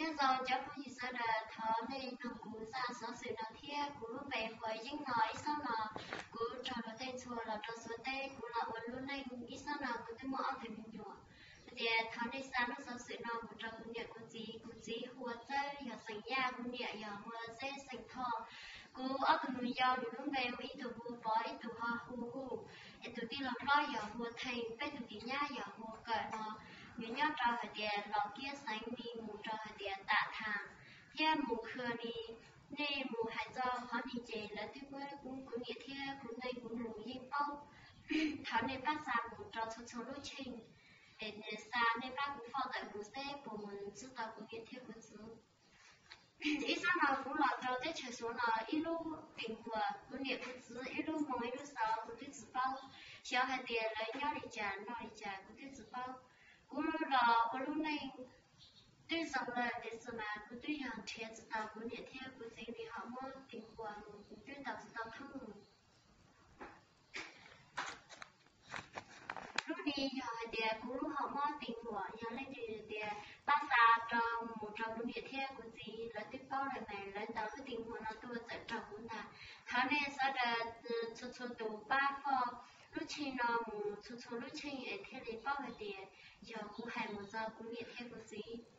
Nyob zoo cov phooj ywg sawv daws, thov nej noog kuv zaj xov xwm no thiab. Kuv lub npe hu ua Yeeb no. Ib xyoo no kuv raug luag tej txhua los rau Suav teb, kuv los ua lub neej. Ib xyoo no kuv twb muaj ob tug me nyuam. Hais tias thov nej xa lub xov xwm no mus rau kuv niam kuv txiv. Kuv txiv hu ua Txawb, yog xeem Yaj. Kuv niam yog hu ua Xeb, xeem Thoj. Kuv ob tug nus yau, nws lub npe hu, ib tug hu ua Pov, ib tug ho hu hu. Es tus tij laug hlob yog hu ua Theej, peb tus tis nyab yog hu ua Kawm no. Nws nyob rau hais tias Los Kiab xeev, mus rau hais tias Tam Tham thiab mus Khwm li. Nej mus hais txog qhov ni ces lawv twb muab kuv niam thiab kuv neej kuv nus yeej paub. Thov nej pab xa mus rau txhua txhua lub cheej, es xa nej pab kuv foj tawm mus seb puas mus txog tau kuv niam thiab kuv txiv. Ib xyoo no kuv los rau teb chaws Suav no, ib lub teem huam kuv niam kuv txiv, ib lub moo ib lub xov kuv twb tsis paub. Xyov hais tias lawv nyob li cas noj li cas kuv twb tsis paub. Kuv los ua lub neej twb zoo lawm tiam sis mas kuv twb yog nrhiav tsis tau kuv niam thiab kuv txiv li, ho muab teem huam mus kuv twb tau tsis tau thoob mus. Lub ni yog hais tias kuv lub ho muab teem huam, yog leej twg tias pab xa rau mus rau kuv niam thiab kuv txiv, lawv twb paub lawm mas lawv ntaus lub teem huam no tuaj txawm raug kuv ntag. Thov nej sawv daws txhua txhua tus pab foj lub cheej no mus txhua txhua lub cheej es thiaj li paub hais tias yog kuv hais mus txog kuv niam thiab kuv txiv.